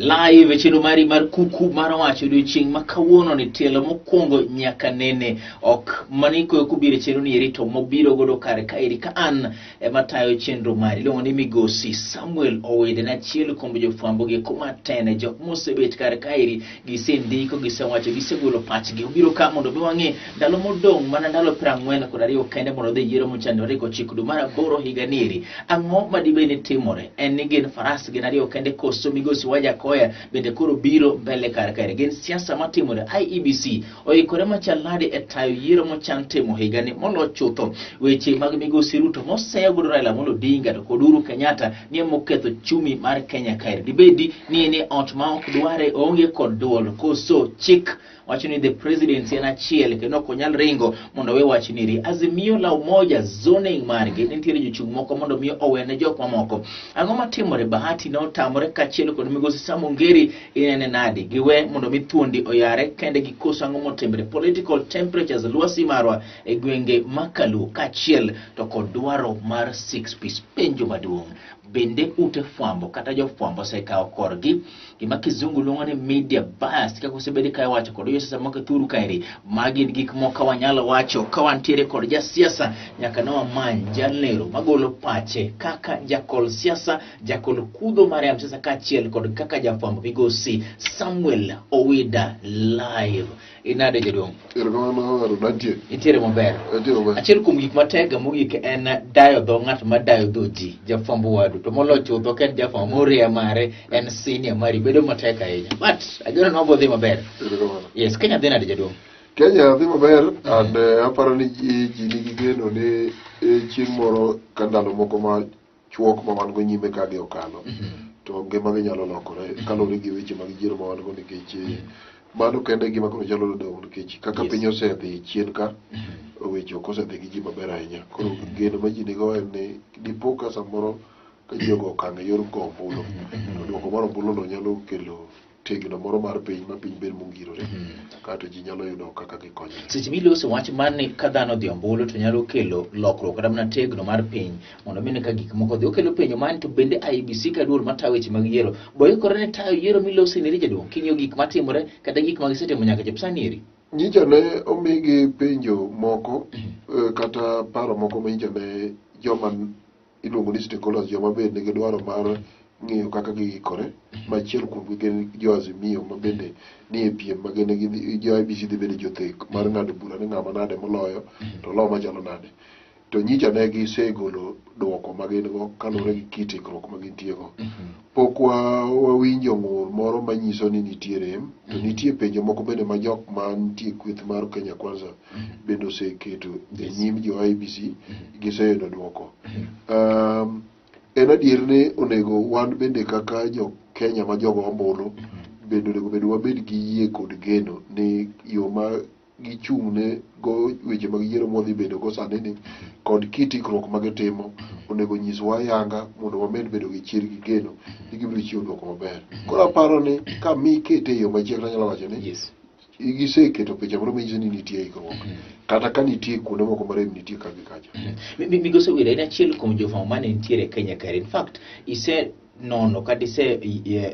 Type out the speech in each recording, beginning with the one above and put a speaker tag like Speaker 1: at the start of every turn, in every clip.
Speaker 1: Live e chenro mari mar kuku mar wacho odiochieng' ma kawuono ni tielo mokwongo nyaka nene ok maniko kubiro e chenro ni eri to mobiro godo kar kaeri ka an ema tayo chenro mari iluongo ni migosi Samuel Owede en achiel kuom jofwambo gi kuma tene jok mosebet kar kaeri gisendiko gisewacho gisegolo pachgi obiro ka mondo mi wang'e ndalo modong' mana ndalo 42 kende mondo odhi yiero mochano tarik 9 dwe mar 8 higa nieri ang'o madibed ni timore en ni gin faras gin ariyo kende koso migosi Wajakoya bende koro biro mbele kar kaeri gin siasa matimore IEBC oikore machal nade e tayo yiero mochan timo higani molo chutho weche mag migosi Ruto moseyo godo Raila Amolo Odinga to kod Uhuru Kenyatta ni emoketho chumi mar Kenya kaeri dibedi ni en e ot ma ok dware oonge kod duol koso chik wacho ni the presidency en achiel kendo ok onyal ringo mondo owe wach niri. Azimio la Umoja zoning margi nitiere jochung' moko mondo mi owene jok mamoko. Ang'o matimore? Bahati ne otamore kaachiel kod migosi Sam Ongeri inene nade? Giwe mondo mi thuondi oyare kende gi koso ang'o motimore? Political temperatures lwasi marwa e gwenge ma Kaluo kaachiel to kod dwaro mar six piece. Penjo maduong' bende ute fwambo kata jofwambo osekawo korgi gima kizungu luongo ni media bias kaka osebedi ka iwacho kod josiasa moko e thuru kaeri magi gin gik moko wanyalo wacho ka wantiere kod jasiasa nyaka ne wamany jalero magolo pache kaka jakol siasa jakol kudho mar yam siasa kaachiel kod kaka jafwambo migosi Samuel Owida live Inade jaduong'?
Speaker 2: Erokamano Aaron, antie.
Speaker 1: Intiere maber.
Speaker 2: Antie maber.
Speaker 1: Achiel kuom gik matega mogik en dayo dho ng'at ma dayo dho ji, jafwambo wadu. To moloyo chutho ka en jafwambo moria mare en senior mari bedo matek ahinya. But ageno ni wabiro dhi maber.
Speaker 2: Erokamano.
Speaker 1: Yes, Kenya dhi nade jaduong'?
Speaker 2: Kenya dhi maber and aparo ni ji nigi geno ni chieng' moro ka ndalo moko ma chuok ma wan go nyime ka gi okalo to ngima gi nyalo lokore kaluwore gi weche mag yiero ma wan go nikech mano kende e gima koro chalo dong' nikech kaka piny osedhi chien ka weche ok osedhi gi ji maber ahinya. Koro geno ma ji nigo en ni dipo ka samoro ka ji ogo okang' e yor go ombulu to duoko mar ombuluno nyalo kelo tegno moro mar piny ma piny bed mongirore kato ji nyalo yudo kaka gikonyore.
Speaker 1: Seche miloso wach mar ni ka dhano odhi ombulu to nyalo kelo lokruok kata mana tegno mar piny mondo mi ne ka gik moko odhi. Okelo penjo mar ni to bende IEBC ka duol matayo weche mag yiero boikore ne tayo yiero miloso ni jaduong' king'iyo gik matimore kata gik ma gisetimo nyaka chop sani eri.
Speaker 2: Nyicha ne omigi penjo moko kata paro moko ma nyicha ne joma iluongo ni stakeholders joma be nigi dwaro mar ng'eyo kaka giikore ma achiel kuomgi gin jo Azimio ma bende ni e piem ma gin jo IEBC dhi bedo jothek mar ng'ado bura ni ng'ama nade moloyo to olo machalo nade. To nyicha ne gisegolo duoko ma gin go kaluwore gi kit ikruok ma gintie go. Pok wawinjo ng'ur moro manyiso ni nitie rem to nitie penjo moko bende ma jok mantie kweth mar Kenya Kwanza bende oseketo e nyim jo IEBC giseyudo duoko. En adier ni onego wan bende kaka jo Kenya ma jogo ombulu bende onego bed wabed gi yie kod geno ni yo ma gichung' ne go weche mag yiero mwadhi bedo go sani ni kod kit ikruok ma gitimo onego nyiswa ayanga mondo wamed bedo gi chir gi geno ni gibiro chiwo duoko maber. Koro aparo ni ka mi kete e yo machielo anyalo wacho ni giseketo picha moro manyiso ni nitie ikruok kata ka nitie kuonde moko ma rem nitie ka gi kacha.
Speaker 1: Migosi Owida in achiel kuom jofwambo mane nitiere e Kenya kae. In fact, ise nono kata ise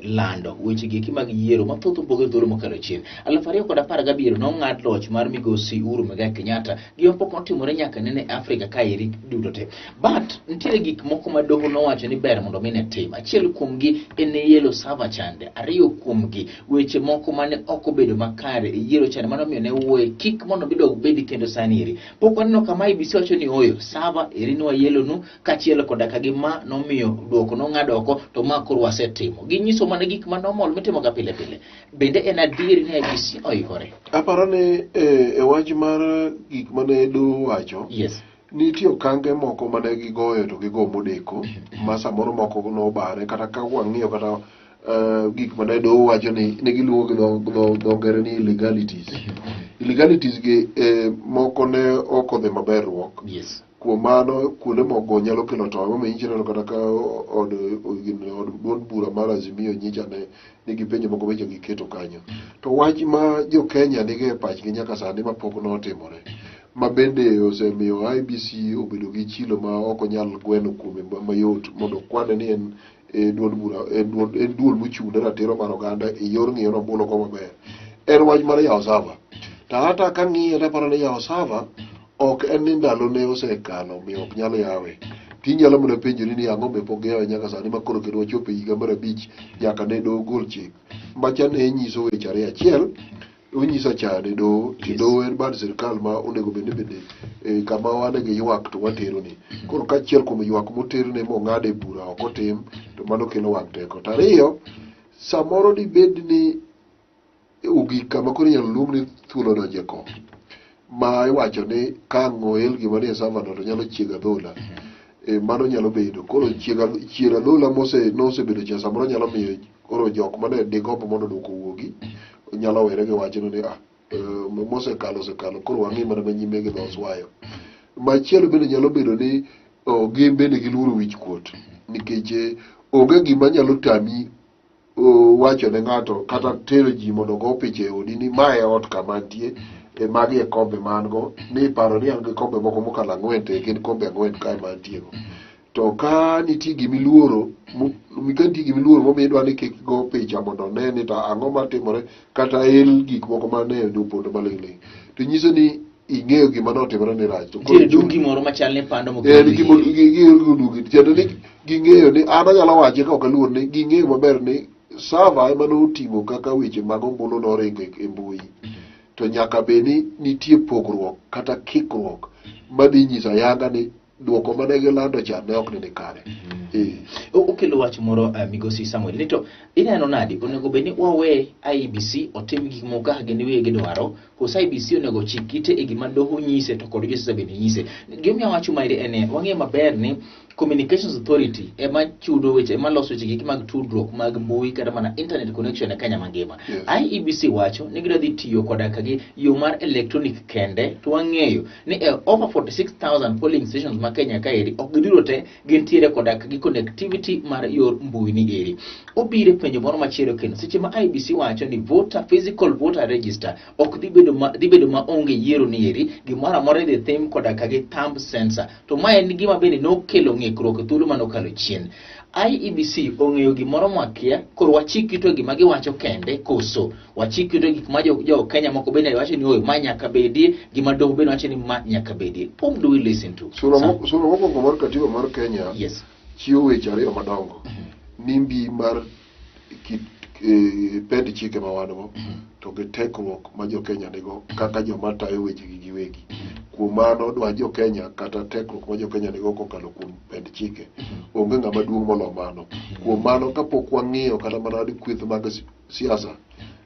Speaker 1: lando weche gi eki mag yiero mathoth opogore thuolo mokalo chien. 2017 nong'ad loch mar migosi Uhuru Muigai Kenyatta gima pok notimore nyaka nene Afrika ka eri duto te. But nitiere gik moko ma doho nowacho ni ber mondo mi ne tim. Achiel kuomgi en yelo server chande. Ariyo kuomgi weche moko mane ok obedo makare e yiero chande mano omiyo ne wuoye kik mondo gidog bedi kendo sani eri. Pok waneno kama IEBC wacho ni oyo server eri ne wayelonu kaachiel koda ka gi ma nomiyo duoko nong'ad oko to ma koro wasetimo. Ginyiso mana gik ma normal mitimo ga pile pile. Bende en adier ni IEBC oikore?
Speaker 2: Aparo ni e wach mar gik mane doho wacho nitie okange moko mane gigoyo to gigo modeko ma samoro moko nobare kata ka wang'iyo kata gik mane doho wacho ni ne giluongo gi dho ngere ni illegalities. Illegalities gi moko ne ok odhi maber ruok. Kuom mano kuonde moko nyalo kelo to emomiyo nyicha ineno kata ka od duond bura mar Azimio nyicha ne nigi penjo moko beche giketo kanyo. To wach ma jo Kenya nigo e pachgi nyaka sani ma pok notimore ma bende osemiyo IEBC obedo gi chilo ma ok onyal gweno kuome mayot mondo okwane ni en e duond bura en duond en duol mochung' ne ratiro mar oganda e yor ng'iyo ni ombulu ogo maber. En wach mar yawo server. To hata kang'iye to aparo ni yawo server ok en ni ndalone osekalo omiyo ok nyal yawe. Tinyalo mana penjori ni ang'o omiyo pok giyawe nyaka sani ma koro kendo wachopo e higa mar abich nyaka ne doho gol chik. Macha ne nyiso weche ariyo. Achiel, onyiso achaya ne doho, to doho en bad sirkal ma onego bed ni bende eh, kama wan gi ywak to watero ni. Koro ka achiel kuom ywak moterne mong'ad e bura ok otim, to mano kelo wang' teko. To ariyo, samoro dibed ni ogik kama koro inyalo luong ni thuol odonjo e ko ma iwacho ni ka ang' oel gima nie server no to nyalo chiego adhola. E, mano nyalo bedo. Koro chiego chiero adhola mose nosebedo cha samoro nyalo miyo koro jok mane digomb mondo duoko owuogi nyalo were gi wachno ni ah, eh, mosekalo osekalo koro wang'i mana manyime gi dho oswayo. Machielo bende nyalo bedo ni oh, gin bende giluoro wich kuot nikech eh, onge gima nyalo tami oh, wacho ne ng'ato kata tero ji mondo ogo picha e odi ni ma e ot kama antie e magi e kombe ma an go ni paro ni an gi kombe moko mokalo ang'wen to gin kombe ang'wen kae ma antie go to ka nitie gimiluoro ka nitie gimiluoro momiyo idwa ni kik go picha mondo one ni to ang'o matimore kata el gik moko mane opondo maling'ling' to nyiso ni ing'eyo gima notimore ni rach to koro
Speaker 1: Nitiere dungi moro machal ni pando mok
Speaker 2: en gimo gi tiende ni ging'eyo ni an anyalo wache ka ok aluor ni ging'eyo maber ni server ema noting'o kaka weche mag ombulu noringo e mbui to nyaka bed ni nitie pogruok kata kikruok madhi nyiso ayanga ni duoko mane gilando cha ne ok ni kare. Eh.
Speaker 1: Okelo wach moro migosi Samuel ni to ineno nadi onego bed ni wawe IEBC otim gik moko kaka gin giwegi gidwaro koso IEBC onego ochik ite e gima doho nyise to kod josiasa bende nyise. Gimomiyo awacho maeri en ni wang'eyo maber ni Communications Authority ema chudo weche ema loso weche gik mag tudruok mag mbui kata mana internet connection e Kenya mangima.
Speaker 2: Yes.
Speaker 1: IEBC wacho ni gidwa dhi tiyo koda ka gi yo mar electronic kende to wang'eyo ni e over 46,000 polling stations ma Kenya kaeri ok giduto te gintiere koda ka gi connectivity mar yor mbui ni eri. Obiro e penjo moro machielo kendo seche ma IEBC wacho ni voter physical voter register ok dhi bedo ma dhi bedo maonge yiero ni eri gimoro amora idhi tim koda ka gi thumb sensor to ma en gima bende nokelo ng'ikruok e thuolo manokalo chien. IEBC ong'eyo gimoro mwakia koro wachik itwa gima giwacho kende koso wachik itwa gik ma jo, jo Kenya moko bende wacho ni oyo ma nyaka bedie gima doho bende wacho ni ma nyaka bedie. Whom do we listen to?
Speaker 2: Sura sura mokwongo mar katiba mar Kenya
Speaker 1: Yes.
Speaker 2: chiwo weche ariyo madongo ni mbi mar kit pend chike ma wan go to gi tekruok ma jo Kenya nigo kaka joma tayo wechegi giwegi. Kuom mano dwach jo Kenya kata tekruok ma jo Kenya nigo kokalo kuom pend chike onge ng'ama duong' molo mano. Kuom mano kapok wang'iyo kata mana kweth mag siasa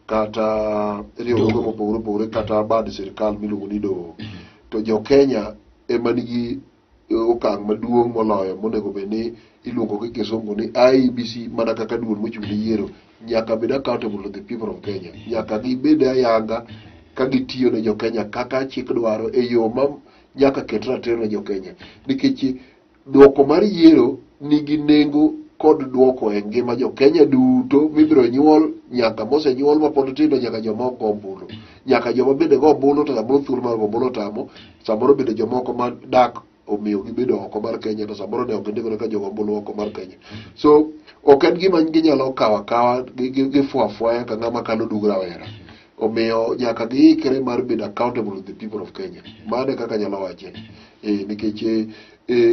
Speaker 2: kata riwruoge mopogore opogore kata bad sirkal miluongo ni doho to jo Kenya ema nigi okang' maduong' moloyo monego bed ni iluongo gi kisungu ni IEBC mana kaka duol mochung' ne yiero nyaka bed accountable to the people of Kenya. Nyaka gibed ayanga ka gitiyo ne jo Kenya kaka chik dwaro e yo ma nyaka ket ratiro ne jo Kenya. Nikech duoko mar yiero nigi nengo kod duoko e ngima jo Kenya duto mibiro nyuol nyaka mosenyuol mapod tindo nyaka joma ok go ombulu. Nyaka joma bende go ombulu to samoro thuolo mar go ombulu otamo, samoro bende jomoko ma dak omiyo gibedo oko mar Kenya to samoro ne ok gindikore ka jogo ombulu oko mar Kenya. So ok en gima ginyalo kawo akawa gi fuafuaya ka ng'ama kalo dug rawera. Omiyo nyaka giikre mar bedo accountable to the people of Kenya. Mano e kaka anyalo wache. Nikech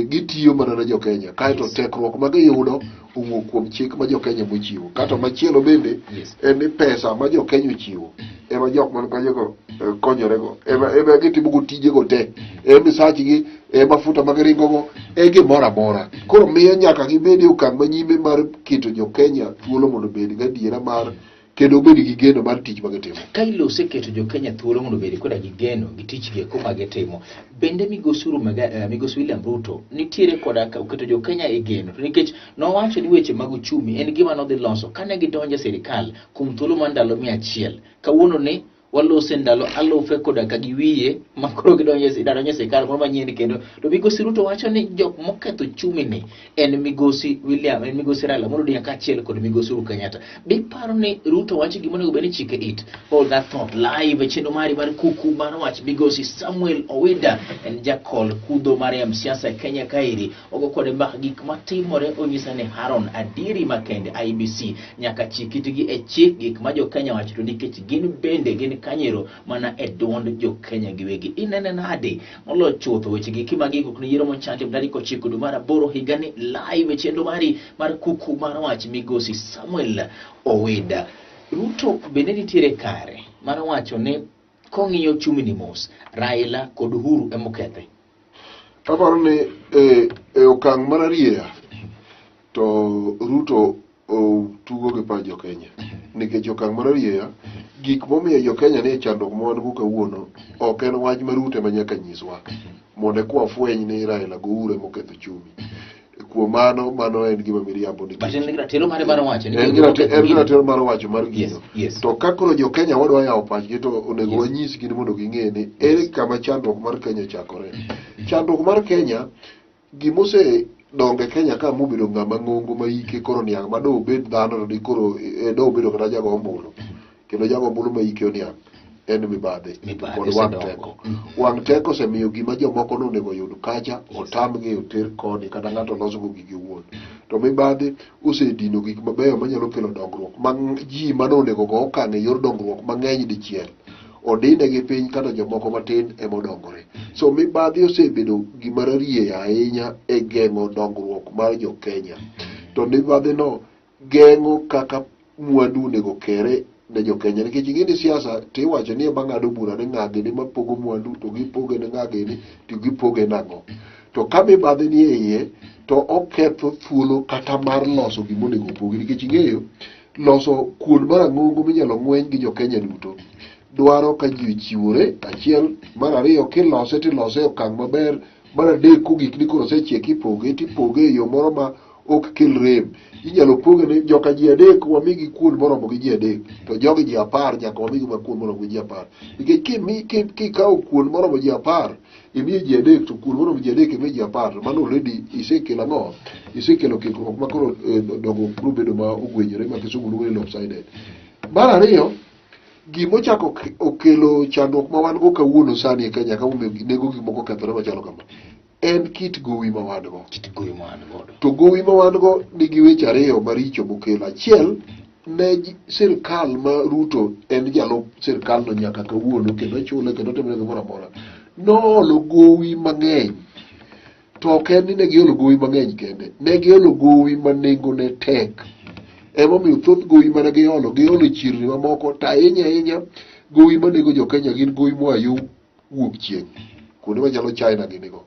Speaker 2: gitiyo mana ne jo Kenya. Kaeto tekruok ma giyudo owuok kuom chik ma jo Kenya mochiwo. Kato machielo bende en ni pesa ma jo Kenya ochiwo ema jok man kanyogo konyorego. Ema gitimogo tijego te. E misachgi, e mafuta ma giringogo, e gimoro amora. Koro miyo nyaka gibed e okang' manyime mar keto jo Kenya thuolo mondo obed gadiera mar kendo obed gi geno mar tich ma gitimo.
Speaker 1: Ka ilo oseketo jo Kenya thuolo mondo obed koda gi geno gi tich gi eko ma gitimo, bende migosi Uhuru migosi William Ruto nitiere koda ka oketo jo Kenya e geno to nikech nowacho ni weche mag uchumi en gima nodhi loso kane gidonjo e sirikal kuom thuolo mar ndalo 100. Kawuono ni Walose ndalo alufe koda ka gi wiye ma koro gidonjo e idonjo e sirkal moro manyien kendo. To migosi Ruto wacho ni jok moketho chumi ni en migosi William, en migosi Raila Amolo Odinga kaachiel kod migosi Uhuru Kenyatta. Be iparo ni Ruto wacho gima onego bed ni chike it? Hold that thought live e chenro mari mar kuku mar wach. Migosi Samuel Owida en jakol kudho mar yam siasa e Kenya kaeri. Ogo kode mbaka gik matimore onyisa ni Haron adieri makende IBC nyaka chik itgi e chik gik ma jo Kenya wacho to nikech gin bende gin kanyero mana e duond jo Kenya giwegi. Inene nade moloyo chutho weche gi mag ikruok ne yiero mochan tim tarik 9 dwe mar 8 higani live e chenro mari mar kuku mar wach migosi Samuel Owida. Ruto bende nitiere kare mar wacho ni kong'iyo chumi ni mos Raila kod Uhuru emokethe.
Speaker 2: Aparo ni e okang' mar arieya to Ruto tugo gi pach jo-Kenya. Nikech okang' mar arieya, gik momiyo jo-Kenya nie chandruok ma wan go kawuono ok en wach ma Ruto ema nyaka nyiswa mondo eka wafweny ni Raila gi Uhuru ema oketho uchumi. Kuom mano, mano en gima miriambo
Speaker 1: nikech But en gi ratiro mare mar wacho ni
Speaker 2: en gi ratiro mar wacho mar gino.
Speaker 1: Yes.
Speaker 2: To ka koro jo-Kenya wadwa yawo pachgi to onego wanyisgi ni mondo ging'e ni ere kama chandruok mar Kenya ochakore. Chandruok mar Kenya gimose dongo e Kenya ka mobedo ng'ama ng'ongo ma hike koro niang' ma do obed dhano to dikoro do obedo kata jago ombulu kendo jago ombulu ma hike oniang' en mibadhi
Speaker 1: Mibadhi
Speaker 2: kod wang'
Speaker 1: osedongo.
Speaker 2: teko. Wang' teko osemiyo gima jomoko nonego oyud kacha otamgi oter koni kata ng'ato losogo gige owuon. To mibadhi osedino gik mabeyo manyalo kelo dongruok ma ji manonego go okang' e yor dongruok mang'eny dichiel odine gi piny kata jomoko matin ema odongore. So mibadhi osebedo gima rarieya ahinya e geng'o dongruok mar jo Kenya. To mibadhi no geng'o kaka mwandu onego kere ne jo Kenya nikech ing'e ni siasa to iwacho ni ema ng'ado bura ni ng'a gini mapogo mwandu to gipoge ne ng'a gini to gipoge nang'o. To ka mibadhi ni e iye to oketho thuolo kata mar loso gima onego opogi nikech ing'eyo loso kuon mar ang'ongo minyalo ng'weny gi jo Kenya duto dwaro ka ji ochiwore achiel, mar ariyo kilose tilose e okang' maber, mar adek kogik ni koro osechiek ipoge tipoge e yo moro ma ok kel rem. Inyalo poge ni joka ji adek wamigi kuon moromo gi ji adek to jogi ji 10 nyaka wamigi ma kuon moromo gi ji 10 nikech kikawo kuon moromo ji 10 imiyo ji adek to kuon moromo ji adek imiyo ji 10 to mano already isekelo ang'o? Isekelo kikruok ma koro dongruok biro bedo ma ogwenyore ma kisungu luongo ni lopsided. Mar ariyo, gimochako okelo chandruok ma wan go kawuono sani e Kenya ka momiyo nengo gik moko okethore machalo kama en kit gowi ma wan go.
Speaker 1: Kit gowi ma wan godo.
Speaker 2: To gowi ma wan go nigi weche ariyo maricho mokelo. Achiel, ne sirkal ma Ruto en jalup sirkal no nyaka kawuono kendo chule kendo timone gimoro amora. Noolo gowi mang'eny. To ok en ni ne giolo gowi mang'eny kende, ne giolo gowi ma nengone tek. Emomiyo thoth gowi mane giolo, giolo e chirni mamoko, to ahinya ahinya gowi manego jo Kenya gin gowi moa yo wuok chieng', kuonde machalo China gini go.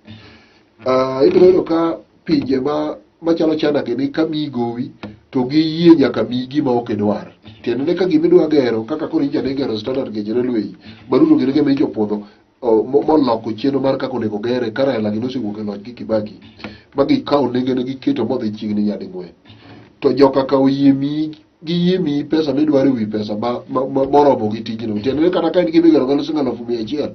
Speaker 2: Ibiro yudo ka pinje machalo China gini ka miyi gowi to giyie nyaka miyi gima ok idwar. Tiende ni ka gima idwa gero, kaka koro nyicha ne igero Standard Gauge Railway, ma Ruto gini gima nyicha opuodho, moloko chenro mar kaka onego gere ka Raila gini osewuok e loch gi Kibaki ma gikawo nengone giketo modhi chiegni nyading'wen. To joka ka oyie miyi giyie miyi pesa midwaro e wi pesa moromo gi tijno. Tiende ni kata ka in gima igero galo siling 100,000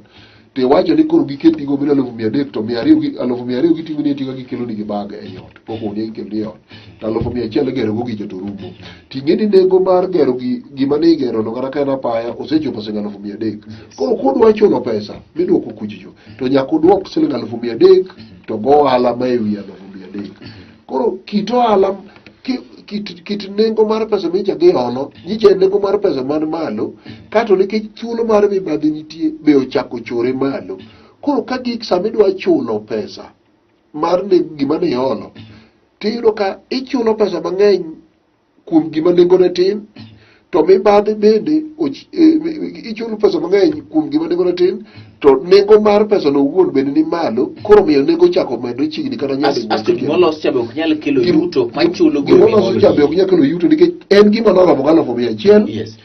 Speaker 2: to iwacho ni koro giketni go bedo 300,000 to 200,000 giting'oni ating'a gikeloni gi bag ei ot pok owuon gikeloni e ot to 100,000 igero go gicha to rumo. Ting'e ni nengo mar gero gima ne igero no kata ka en apaya osechopo siling 300,000. Koro kudwa chulo pesa miduoko kuchocho to nyaka uduok siling 300,000 to go ohala ma ewi 300,000. Koro kit ohala kit nengo mar pesa micha giholo nyicha en nengo mar pesa man malo kato nikech thuolo mar mibadhi nitie be ochako chore malo. Koro ka gik sama idwa chulo pesa mar ne gima ne iholo tiyudo ka ichulo pesa mang'eny kuom gima nengone tin to mibadhi bende ichulo pesa mang'eny kuom gima nengone tin to nengo mar pesa no owuon bende ni malo koro miyo nengo chako medre chiegni kata nyadi
Speaker 1: Asto gima olos cha be ok nyal kelo yuto machulo
Speaker 2: gowi. Gima olos cha be ok nyal kelo yuto nikech en gima noromo gi 100,000.
Speaker 1: Yes.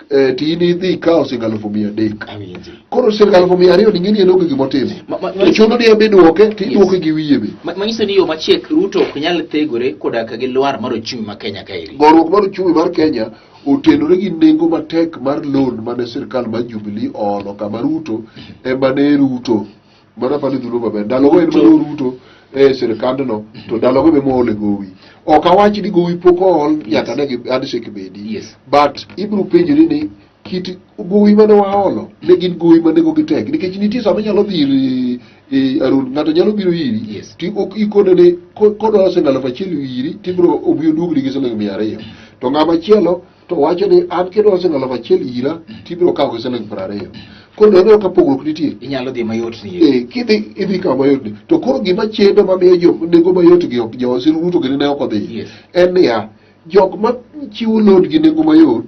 Speaker 2: To in idhi ikawo siling 300,000.
Speaker 1: Awinji.
Speaker 2: Koro siling 200,000 ni ng'eni en onge gimotimo. To chuno ni en be idwoke, to idwoke gi wiye be.
Speaker 1: Manyiso ni yo machiek Ruto ok nyal thegore koda ka gi lwar mar ochumi ma Kenya kaeri.
Speaker 2: Goruok mar ochumi mar Kenya otenore gi nengo matek mar loan mane sirkal mar Jubilee oolo kama Ruto ema ne ruto. Mano apani dhuluo maber. Ndalogo en mane oruto e sirkandno to ndalogo be moole gowi. Ok awach ni gowi pok ool nyaka ne gi handshake bedi. But ibiro penjori ni kit gowi mane waolo ne gin gowi ma nengogi tek nikech nitie sama inyalo dhi ir Arun ng'ato nyalo biro iri to ikone ni kodwaro siling 1000 iri tibiro obiro duogni gi siling 200 to ng'ama chielo to wacho ni an kidwaro siling 1000 ira tibiro kawo gi siling 20. Koro ineno ka pogruok nitie.
Speaker 1: Inyalo dhi mayot ni.
Speaker 2: Kidhi idhi kawo mayot ni. To koro gima chendo mamiyo jo nengo mayot gi ok jo Sir Ruto gini ne ok odhi. En niya, jok ma chiwo loan gi nengo mayot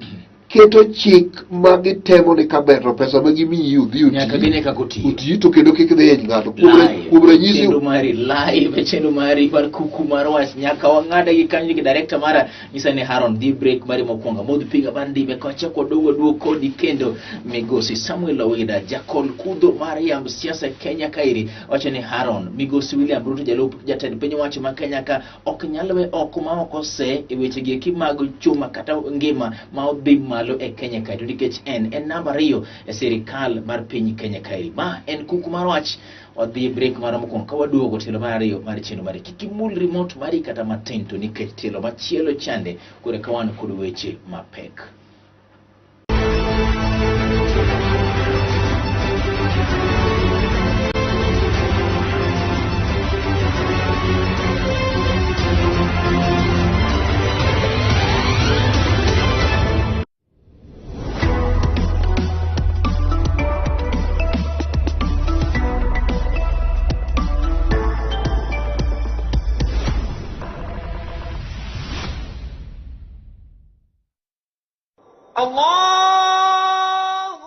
Speaker 2: keto chik ma gitemo ni kaber to pesa ma gimiyi odhi oti.
Speaker 1: Nyaka gine kaka otiyo.
Speaker 2: Oti to kendo kik dhi hiny ng'ato. Kuom ranyisi
Speaker 1: chenro mari live e chenro mari mar kuku mar wach nyaka wang'ade gi kanyo gi director mara nyisa ni Haron dhi break mari mokwongo modh piga bandime kocha kwaduogo duog kodi kendo migosi Samuel Owida jakol kudho mar yamb siasa Kenya kaeri wacho ni Haron migosi William Ruto jalup jatend piny owacho ma Kenya ka ok nyal we oko ma ok ose e weche gi eki mag chuma kata ngima ma odhi malo e Kenya kae to nikech en namba ariyo e sirikal mar piny Kenya kaeri. Ma en kuku mar wach wadhi e break marwa mokwongo ka waduogo tielo mar ariyo mar chenro mari kik imul remote mari kata matin to nikech tielo machielo chande koro ka wan kod weche mapek.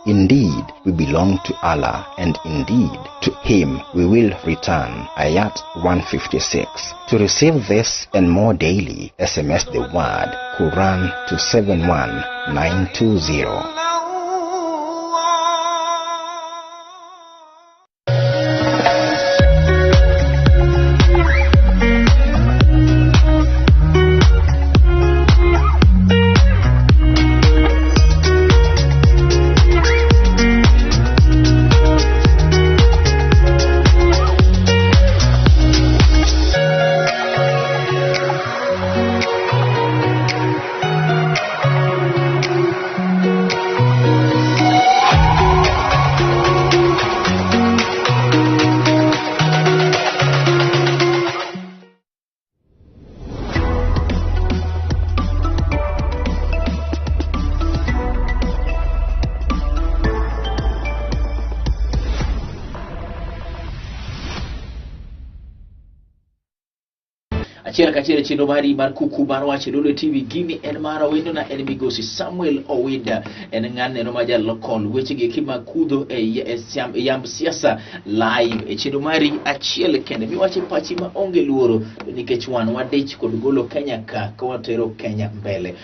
Speaker 3: Indeed, we belong to Allah, and indeed, to Him we will return. Ayat 156. To receive this and more daily, SMS the word Quran to 71920.
Speaker 1: Achiel kachiel e chenro mari mar kuku mar wach e Lolwe TV gini en mar wendona en migosi Samuel Owida en ng'aneno ma jalokol weche gi eki mag kudho e yamb siasa live e chenro mari achiel kende miwacho e pachi ma onge luoro to nikech wan wadich kod golo Kenya ka ka watero Kenya mbele.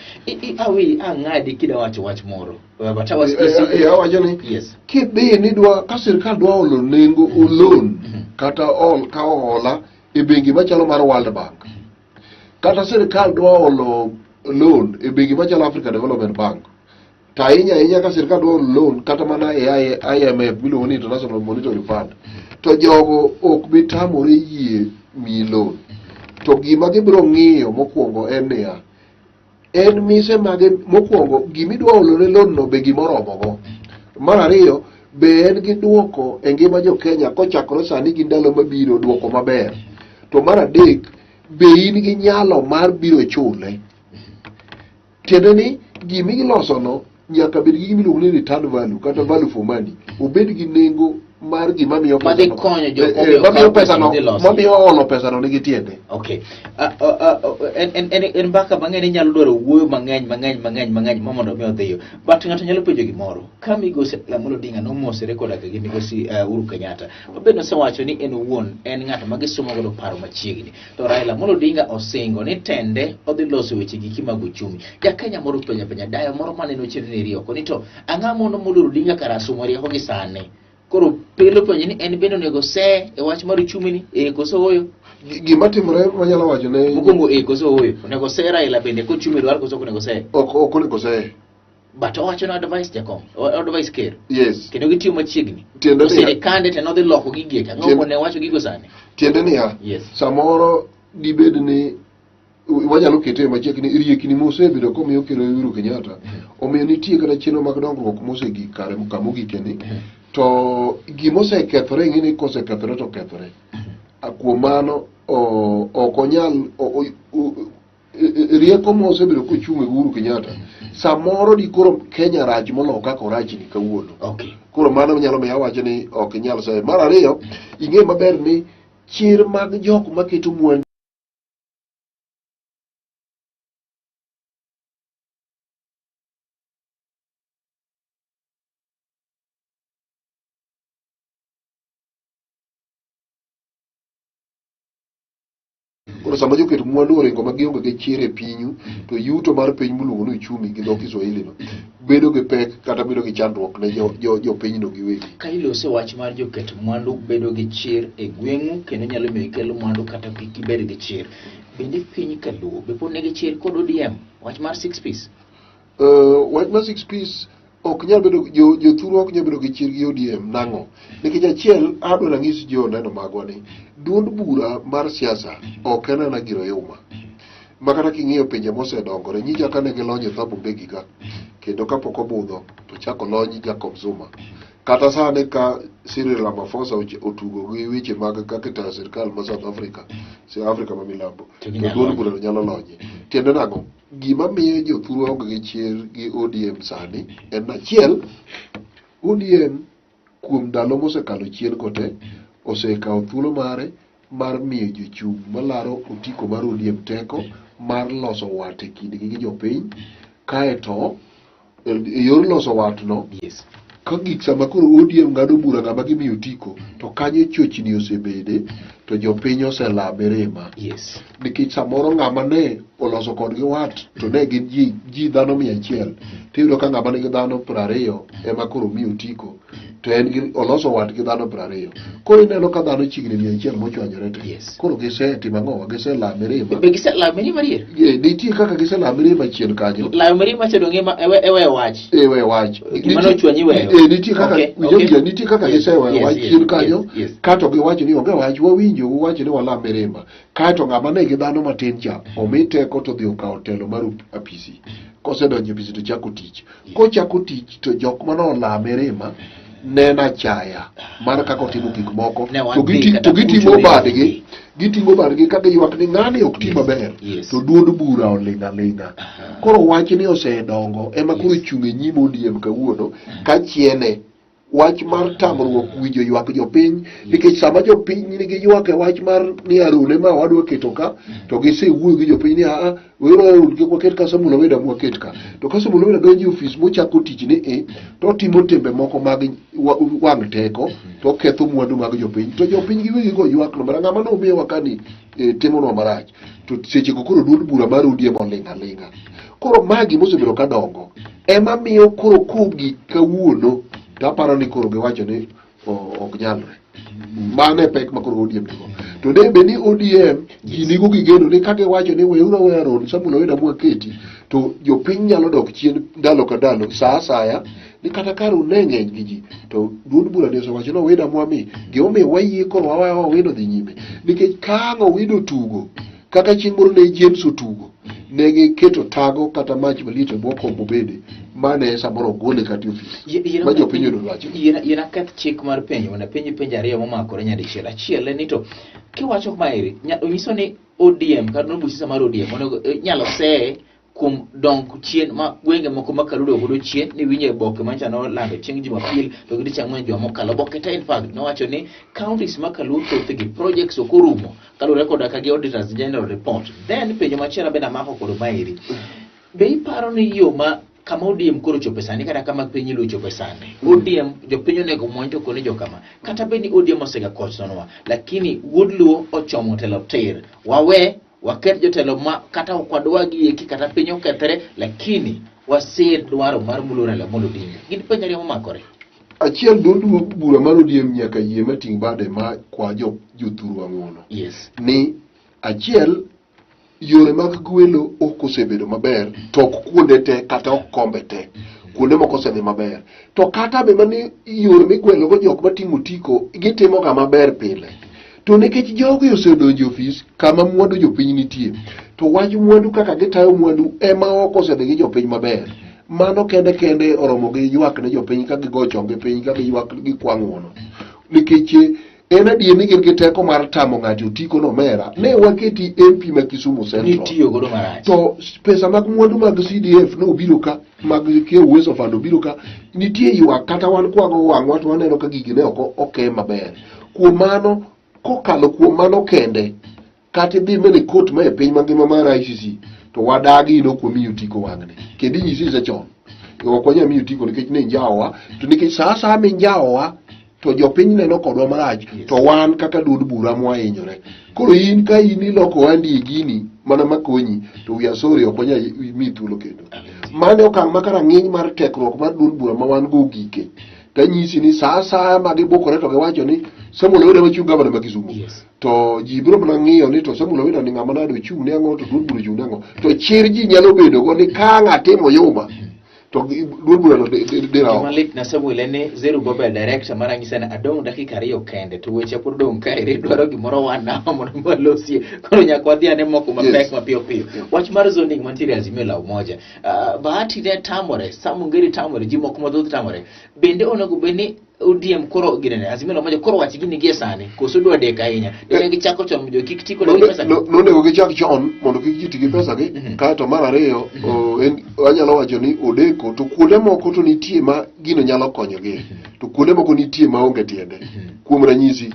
Speaker 1: Awi ang'adi kida wacho wach moro. But I was
Speaker 2: Awacho ni kidhi ni dwa ka sirkal dwa olo nengo loan kata ol ka ohola e bengi machalo mar World Bank kata sirkal dwa olo loan e bengi machalo Africa Development Bank to ahinya ahinya ka sirkal dwa olo loan kata mana e IMF miluongo ni International Monetary Fund to jogo ok bi tamore yie miyi loan to gima gibiro ng'iyo mokwongo en niya en mise mage mokwongo gimidwa olone loan no be gimoromogo mar ariyo be en gi duoko e ngima jo Kenya kochakore sani gi ndalo mabiro duoko maber to mar adek be in gi nyalo mar biro chule tiende ni gimilosono nyaka bed gi gimiluongo ni return value kata value for money obed gi nengo mar gima miyo
Speaker 1: Madhi
Speaker 2: pesano-
Speaker 1: konyo jok
Speaker 2: Eh, eh,
Speaker 1: momiyo
Speaker 2: mamiyo
Speaker 1: okaw pesa
Speaker 2: pesano
Speaker 1: modhi losi.
Speaker 2: mamiyo olo pesano nigi tiende.
Speaker 1: Okay. En mbaka mang'eny inyalo dwaro wuoyo mang'eny mang'eny mang'eny mang'eny ma mondo mi odhiyo. But ng'ato nyalo penjo gimoro. Ka migosi Raila Amolo Odinga nomosore koda ka gi migosi Uhuru Kenyatta, ma bende osewacho ni en owuon en ng'at ma gisomo godo paro machiegni. To Raila Amolo Odinga osingo ni tende odhi loso weche giki mag uchumi. Ja Kenya moro penjo penja dayo moro maneno chenro ni eri oko ni to ang'o mondo moluor Odinga kar asumo rieko gi sani. Koro pelo penjo ni en bende onego se e wach mar uchumi ni e koso ooyo.
Speaker 2: Gima timore manyalo wacho ne
Speaker 1: Mokwongo e koso ooyo. Onego se Raila bende kochumi dwar koso ok onego se.
Speaker 2: Ok onego se.
Speaker 1: But owacho ni advice jakom, advice ker.
Speaker 2: Yes.
Speaker 1: Kendo gitiyo machiegni.
Speaker 2: Tiende
Speaker 1: To
Speaker 2: niya-
Speaker 1: sirikande te nodhi loko gigi eki. Ang'o
Speaker 2: Tiende-
Speaker 1: ne wacho gigo sani?
Speaker 2: Tiende niya,
Speaker 1: Yes.
Speaker 2: samoro dibed ni wanyalo kete machiegni riekni mosebedo komiyo ker Uhuru Kenyatta omiyo nitie kata chenro mag dongruok mosegik kare kama ogikeni to gimosekethore ing'e ni kosekethore to okethore. Kuom mano ok onyal rieko mosebedo kochung' e Uhuru Kenyatta samoro di koro Kenya rach moloyo kaka orachni kawuono.
Speaker 1: Okay.
Speaker 2: Koro mano nyalo miyo awacho ni ok inyal saye. Mar ariyo, ing'e maber ni chir mag jok maketo mwandu Koro sama joket mwandu oringo ma gionge gi chir e pinyu, to yuto mar piny miluongo ni uchumi gi dho Kiswahili no bedo gi pek kata bedo gi chandruok ne jopinyno giwegi.
Speaker 1: Ka ilose wach mar joket mwandu bedo gi chir e gweng'u kendo nyalo miyo ikel mwandu kata kik ibed gi chir. Bende piny kaluo be pod nigi chir kod ODM wach mar six piece?
Speaker 2: Wach mar six piece ok nyal bedo jothurwa ok nyal bedo gi chir gi ODM nang'o? Nikech achiel adwa nang'is joneno magwa ni duond bura mar siasa ok en ana gir oyuma. Ma kata king'iyo pinje mosedongore nyicha kane gilonyo Thabo Mbeki ka kendo kapok obudho to chako lony Jacob Zuma. Kata sani ka Cyril Ramaphosa otugo gi weche mag kaka itayo sirkal ma South Africa, South Africa ma milambo,
Speaker 1: To
Speaker 2: to
Speaker 1: ginyalo
Speaker 2: duond
Speaker 1: lonye.
Speaker 2: burano nyalo lonye. Tiende nang'o? Gima miyo jothurwa onge gi chir gi ODM sani en achiel, ODM kuom ndalo mosekalo chien go te osekawo thuolo mare mar miyo jochung' malaro otiko mar ODM teko mar loso wat e kindgi gi jopiny kaeto e yor loso watno
Speaker 1: Yes.
Speaker 2: ka gik sama koro ODM ng'ado bura ng'ama gimiyo otiko to kanyo chochni osebede to jopiny osela mirima
Speaker 1: Yes.
Speaker 2: nikech samoro ng'ama ne oloso kodgi wat to ne gin ji dhano 100 tiyudo ka ng'ama nigi dhano 20 ema koro miyo otiko to en gi oloso wat gi dhano 20 koro ineno ka dhano chiegni 100 mochwanyore te
Speaker 1: Yes.
Speaker 2: koro gisetimo ang'owa gisela mirima
Speaker 1: Be giselayo mirima adier?
Speaker 2: Nitie kaka gisela mirima chien kanyo
Speaker 1: Layo mirima cha dong' ema ewe wach.
Speaker 2: ewe wach
Speaker 1: Gima nochwanyi iweyo.
Speaker 2: Nitie kaka
Speaker 1: Okay,
Speaker 2: winjo
Speaker 1: okay.
Speaker 2: winjo, nitie kaka
Speaker 1: Yes,
Speaker 2: giseweyo
Speaker 1: yes,
Speaker 2: wach
Speaker 1: yes,
Speaker 2: chien kanyo
Speaker 1: yes, yes.
Speaker 2: kato giwacho ni onge wach wawinjo uwacho ni wala mirima kaeto ng'ama ne gi dhano matin cha omi teko to dhi okawo telo mar apisi kosedonjo e apisi to chako tich kochako tich to jok mane ola mirima neno achaya mar kaka otimo gik moko
Speaker 1: Ne wan
Speaker 2: to
Speaker 1: dhi kata
Speaker 2: to giting'o
Speaker 1: kucho
Speaker 2: badgi
Speaker 1: ne
Speaker 2: giting'o badgi ka giywak ni ng'ani ok ti maber
Speaker 1: yes.
Speaker 2: to duond bura oling' aling'a koro wachni osedongo ema koro
Speaker 1: Yes.
Speaker 2: chung' e nyim ODM kawuono ka chiene wach mar tamruok winjo ywak jopiny nikech sama jopiny nigi ywak e wach mar ni Harun ema wadwa keto ka to gisewuoyo gi jopiny ni aa wero Harun kik waket ka Samuel Oweda mwaket ka to ka Samuel Oweda donjo e ofis mochako tich ni e to otimo timbe moko mag wang' teko to oketho mwandu mag jopiny to jopiny giwegi go ywak no mara ng'ama nomiyowa kani timonwa marach to sechego koro duond bura mar ODM oling' aling'a koro magi mosebedo ka dongo ema miyo koro kogik kawuono to aparo ni koro giwacho ni ok nyalre mano e pek ma koro ODM nigo to ne be ni ODM ji nigo gi geno ni ka giwacho ni weuru aweya Aaron Samuel Oweda mwaketi to jopiny nyalo dok chien ndalo ka ndalo sa asaya ni kata kar une ng'eny gi ji to duond bura ni osewacho ni Owida mwami gimomiyo wayie koro waweyo Owida odhi nyime nikech ka ang' Owida otugo kaka chieng' moro ne James otugo ne giketo tago kata mach malich e bwo kom obede mane samoro ogole kata e ofis ma jopiny oyudo dwacho
Speaker 1: Yien aketh chik mar penjo mondo apenji penjo ariyo momakore nyadichiel. Achiel en ni to kiwacho maeri, nyiso ni ODM kata duond buch siasa mar ODM onego inyalo seye Kuom dong chien ma gwenge moko ma Kalulu ogodo chien ni winjo e boke manyocha nolando chieng' Jumapil to gi tich ang'wen juma mokalo. Oboke te in fact nowacho ni counties ma Kaluo thothgi projects ok orumo kaluwore koda ka gi auditors general report. Then penjo machielo bende amako kod maeri. Be iparo ni yo ma kama ODM koro chope sani kata kama piny Luo chope sani ODM jopiny onego muony to kone jokama kata bed ni ODM osega kosonwa lakini wuod Luo ochomo telo tir wawe waket jotelo ma kata ok wadwa gi eki kata piny okethre lakini wasir dwaro mar mulo Raila Amolo Odinga gin penjo ariyo momakore.
Speaker 2: Achiel, duond bura mar ODM nyaka yie mating' bade ma kwa jo jothurwa ng'uono. Ni achiel, yore mag gwelo ok osebedo maber, to ok kuonde te kata ok kombe te. Kuonde moko osedhi maber. To kata be mani yore migwelogo jok mating'o otiko gitimoga maber pile. To nikech jogi osedonjo e ofis kama mwandu jopiny nitie, to wach mwandu kaka gitayo mwandu ema ok osedhi gi jopiny maber. Mano kende kende oromo gi ywak ne jopiny ka gigo chonggi piny ka giywak gikwa ng'uono. Nikech en adier ni gin gi teko mar tamo ng'ati otiko no omera, ne waketi MP ma Kisumu Central.
Speaker 1: Nitiyo godo marach.
Speaker 2: To pesa mag mwandu mag CDF ne obiro ka, mag Keo Uwezo Fund obiro ka, nitie ywak kata wan kwago wang'wa to waneno ka gigi ne ok oke maber. Kuom mano, kokalo kuom mano kende, kata idhi mana e court ma e piny mangima mar ICC, to wadagi in ok wamiyi otiko wang'ni. Kendo inyisi isechon. Ok wanyal miyi otiko nikech ne injawowa, to nikech sa asaya minjawowa, to jopiny neno kodwa marach, to wan kaka duond bura mwahinyore. Koro in ka in iloko ohandi e gini mana makonyi, to we are sorry, ok wanyal miyi thuolo kendo. Mano e okang' ma ka rang'iny mar tekruok mar duond bura ma wan go ogike. Tanyisi ni sa asaya ma gibukore to giwacho ni Samuel Owino ema chung' gavana ma Kisumu. To ji biro mana ng'iyo ni to Samuel Owino ni ng'ama nade ochung' ne ang'o to duond bura ochung' ne ang'o. To chir ji nyalo bedo go ni ka ng'atimo yuma to duond bura no dira oko.
Speaker 1: Gima lit na Samuel en ni Zerubbabel director mara nyisa ni adong' dakika ariyo kende to weche pod odong' kaeri dwaro gimoro one hour mondo walosie. Koro nyaka wadhi ane moko mapek mapiyo piyo. Wach mar zoning mantiere Azimio la Umoja. Bahati ne tamore, Sam Ongeri tamore, ji moko mathoth tamore. Bende onego bed ni ODM koro ginene, Azimio la Umoja koro wach gini gie sani, koso dwa dek ahinya. Dine gichako chon mondo kik ti kod pesa gi.
Speaker 2: Nonego gichak chon mondo kik ji ti gi pesa gi. Kaeto mar ariyo, anyalo wacho ni odeko, to kuonde moko to nitie ma gino nyalo konyogi, to kuonde moko nitie ma onge tiende. Kuom ranyisi,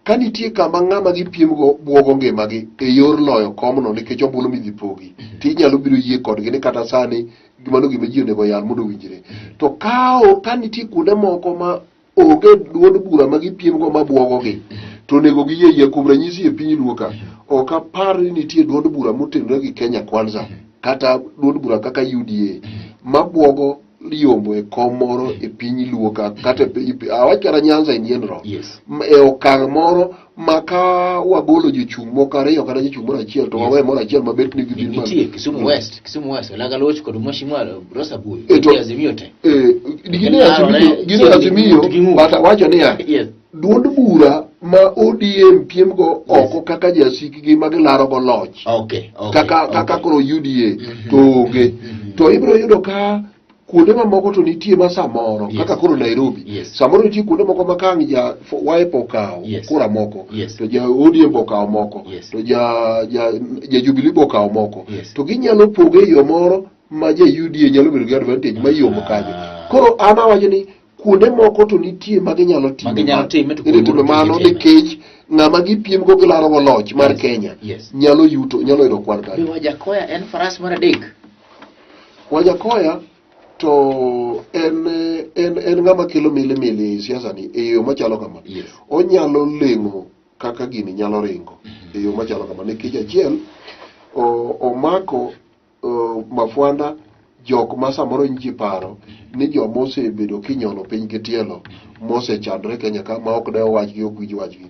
Speaker 2: ka nitie kama ng'ama gipiemgo buogo ngimagi e yor loyo komno nikech ombulu midhi pogi, to inyalo biro yie kodgi ni kata sani mano gima ji onego oyal mondo owinjre. To ka nitie kuonde moko ma onge duond bura ma gipiemgo ma buogogi, to onego giyie yie. Kuom ranyisi e piny Luo ka, ok apar ni nitie duond bura motenore gi Kenya Kwanza kata duond bura kaka UDA ma buogo yombo e kom moro e piny Luo ka, kata e piny, awach kata Nyanza in general, e okang' moro ma ka wagolo jochung' moko ariyo kata jochung' moro achiel to wawe moro achiel mabet ni gibiro malo.
Speaker 1: Nitie Kisumu West, Kisumu West, Olaga Loch kod Mheshimiwa Rosa Buyu, nitie Azimio te.
Speaker 2: Gin e Azimio, gin e Azimio, but awacho niya, duond bura ma ODM piemgo oko kaka jasikgi ma gilarogo loch. Kaka koro UDA to onge. To ibiro yudo ka kuonde mamoko to nitie ma samoro kaka koro Nairobi. Samoro nitie kuonde moko ma ka ang' ja Wiper okawo kura moko, to ja ODM be okawo moko, to ja Jubilee be okawo moko. To ginyalo poge e yo moro ma ja UDA nyalo bedo gi advantage ma yombo kanyo. Koro an awacho ni kuonde moko to nitie ma ginyalo
Speaker 1: time Ma ginyalo time to kuonde
Speaker 2: timo
Speaker 1: moko
Speaker 2: mano
Speaker 1: gitime.
Speaker 2: nikech ng'ama gipiem go gilaro go loch mar Kenya nyalo yuto, nyalo yudo kwan
Speaker 1: Be
Speaker 2: kanyo.
Speaker 1: Wajakoya en faras mar adek?
Speaker 2: Wajakoya to en ng'ama kelo mili mili e siasa ni e yo machalo kama. Onyalo leng'o kaka gini nyalo ringo e yo machalo kama nikech achiel omako mafwanda jok ma samoro nyiche paro ni joma osebedo kinyono piny gi tielo mosechandore Kenya ka ma ok dew wachgi ok winj wachgi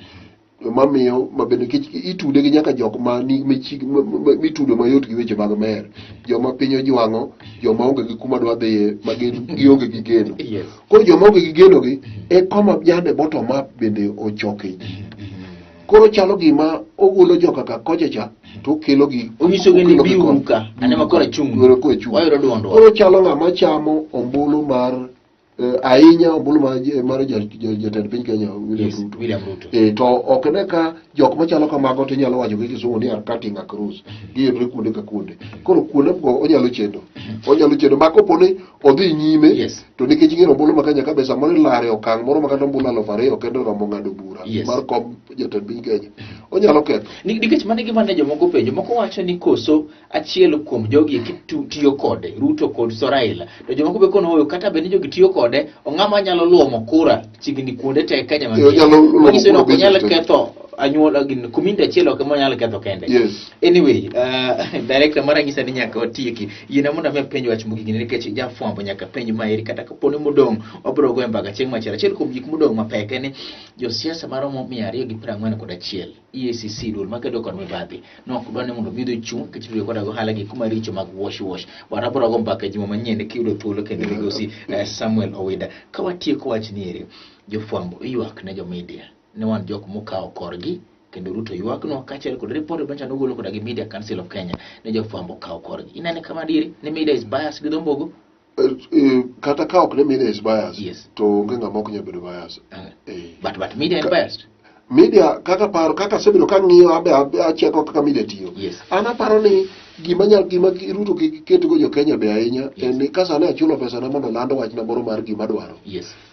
Speaker 2: mamiyo ma bende nikech itude gi nyaka jok ma ni mitudo mayot gi weche mag mer joma piny ojwang'o joma onge gi kuma dwa dhiye ma gin gionge gi geno. Koro joma onge gi geno gi e koma jande bottom up bende ochoke ji. Koro chalo gima ogolo joka ka kocha cha to okelo gi
Speaker 1: Onyiso gi ni
Speaker 2: okelo gi
Speaker 1: biuru
Speaker 2: koni.
Speaker 1: ka, ane ma koro achung'.
Speaker 2: Koro koro achung'.
Speaker 1: Wayudo duondwa.
Speaker 2: Koro chalo ng'ama chamo ombulu mar Ahinya ombulu mar jatend piny Kenya William Ruto.
Speaker 1: William Ruto.
Speaker 2: To ok ne ka jok machalo kamago to inyalo wacho gi kisungu ni are cutting across. Giyudore kuonde ka kuonde. Koro kuonde go onyalo chendo. Onyalo chendo ma kopo ni odhi nyime to nikech ing'eyo ombulu ma Kenya ka be samoro ilare okang' moro ma kata ombulu 2000 kende oromo ng'ado bura mar kom jatend piny Kenya. Onyalo ketho.
Speaker 1: Nikech mano e gima ne jomoko penjo. Moko wacho ni koso achiel kuom jogi eki tiyo kode, Ruto kod Raila. To jomoko be kono oyo kata bed ni jogi tiyo kode, ong'ama nyalo luomo kura chiegni kuonde te Kenya mangima.
Speaker 2: Onyalo luomo
Speaker 1: Manyiso ni
Speaker 2: kura
Speaker 1: ok onyal
Speaker 2: business te.
Speaker 1: ketho anyuola gin community achiel ok ema onyal ketho kende. Anyway, director mara nyisa ni nyaka watieki. Yiena mondo ami apenj wach mogik ni nikech jafwambo nyaka penj maeri kata kapo ni modong' wabiro goyo mbaka chieng' machielo. Achiel kuom gik modong' mapek en ni josiasa maromo 241 EACC duol makedo kod mibadhi nok dwa ni mondo bidho chung' nikech tudo koda gohala gik maricho mag wash wash. Bwana abiro go mbaka e juma manyien kiyudo thuolo kendo migosi Samuel Owida. Ka watieko wach ni eri, jofwambo ywak ne jo media ne wan jok mokawo korgi kendo Ruto ywaknwa kaachiel kod ripot manyocha nogolo koda gi Media Council of Kenya ne jofwambo okawo korgi. Inene kama adieri ni media is biased gi dho mbogo?
Speaker 2: Kata ka ok ne media is biased, to onge ng'ama ok nyal bedo biased.
Speaker 1: But media is biased.
Speaker 2: Media kaka paro kaka asebedo ka ng'iyo abe acheko kaka media tiyo. An aparo ni gima nyal gima Ruto kik ketgo jo Kenya be ahinya en ni ka sani achulo pesa na mondo land wachna moro mar gima adwaro.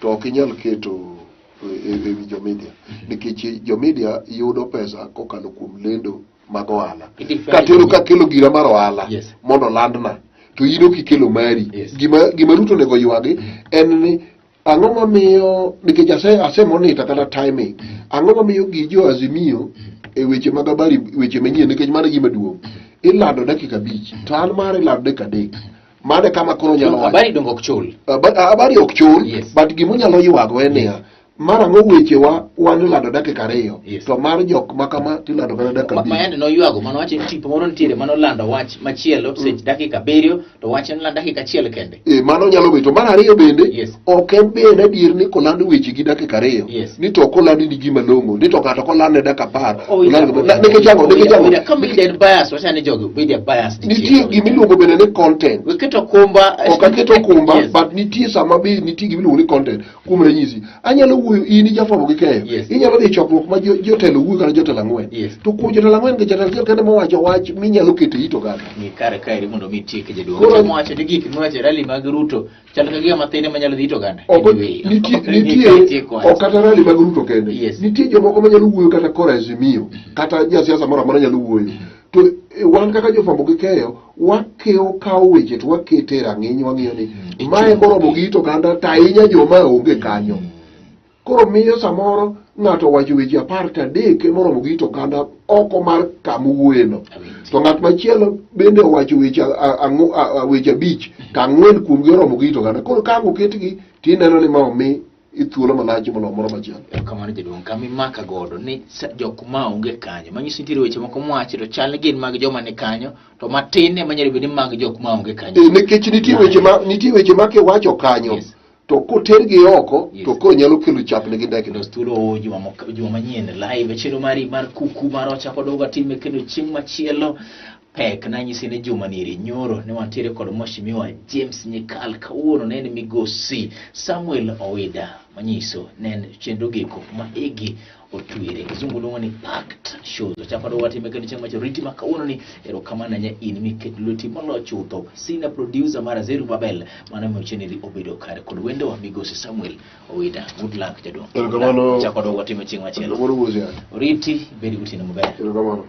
Speaker 2: To ok inyal keto e wi jo media. Nikech jo media yudo pesa kokalo kuom lendo mag ohala. Katero kakelo gira mar ohala mondo olandna to in ok ikelo mari. Gima Ruto onego ywagi en ni ang'o mamiyo nikech ase monitor kata timing ang'o mamiyo gi jo Azimio e weche mag habari weche manyien nikech mano e gima duong' ilando dakika 5 to an mara ilando dakika 3 mano e kama koro onyalo wacho.
Speaker 1: Habari dongo ok chul.
Speaker 2: Habari ok chul, but gima onyalo ywago en niya, mar ang'o wechewa wan ilando dakika 2 to mar jok ma kama tilando kata dakika 5.
Speaker 1: Mayande noywago mano wacho ni tipo moro nitiere mano lando wach machielo sech dakika 7 to wach en lando dakika 1 kende.
Speaker 2: Mano nyalo bedo. Mar ariyo bende, ok en be en adier ni koland weche gi dakika 2 ni to ok oland ni gima long'o ni to ng'ato koland ne dakika 10 oland nikech ang'o nikech ang'o
Speaker 1: Ka media en bias wacha ni jogi media bias
Speaker 2: nitie gima iluongo bende ni content.
Speaker 1: Wiketo kumba.
Speaker 2: Ok aketo kumba, but nitie sama be nitie gima iluongo ni content. Kuom ranyisi, anyalo wuoyo in ijafwambo gi keyo. Inyalo dhi e chokruok ma jotelo wuoyo kata jotelo 4. To kuom jotelo 4 gi jatelo achiel kende mowacho wach minyalo keto e it oganda.
Speaker 1: Ni kare kaeri mondo mi tiek jaduong'. Koro wacho ni gik miwacho e rally mag Ruto chal ka gima mathin ema nyalo dhi it oganda.
Speaker 2: Ok
Speaker 1: Anyway,
Speaker 2: nitie ok kata rally mag Ruto kende. Nitie jomoko manyalo wuoyo kata kora Azimio, kata jasiasa moro amora nyalo wuoyo. To wan kaka jofwambo gi keyo, wakewo kawo weche to wakete e rang'iny wang'iyo ni mae moromo gi it oganda to ahinya joma onge kanyo. Koro miyo samoro ng'ato owacho weche 10 to 3 moromo gi it oganda oko mar kama owuoyeno. To ng'at machielo bende owacho weche weche 5 to 4 kuomgi oromo gi it oganda. Koro ka ang' oketgi tineno ni ma omi thuolo malach moloyo moro machielo.
Speaker 1: Erokamano jaduong', kama imaka godo ni jok ma onge kanyo, manyiso nitiere weche moko mwachi to chal ni gin mag joma ni kanyo, to matin ema nyalo bedo ni mag jok ma onge kanyo.
Speaker 2: Nikech nitie weche ma nitie weche ma kiwacho kanyo to kotergi oko to koro nyalo kelo chapni gi ndekni.
Speaker 1: Los thuolo juma manyien live e chenro mari mar kuku mar ochako dogo time kendo chieng' machielo pek nanyisi ni juma niri nyoro ne wantiere kod mheshimiwa James Nyikal, kawuono ne en migosi Samuel Owida, manyiso ne en chenro giko ma igi otwere. Kizungu luongo ni packed shows. Ochako dogo time kendo chieng' machielo riti ma kawuono ni erokamano ahinya in miket lweti moloyo chutho. Senior producer mara Zeru Babel mano miyo chenro obedo kare kod wendowa migosi Samuel Owida. Good luck jaduong'.
Speaker 2: Erokamano.
Speaker 1: Ochako dogo time chieng' machielo.
Speaker 2: Erokamano wuosi.
Speaker 1: Oriti bed gotieno maber.
Speaker 2: Erokamano.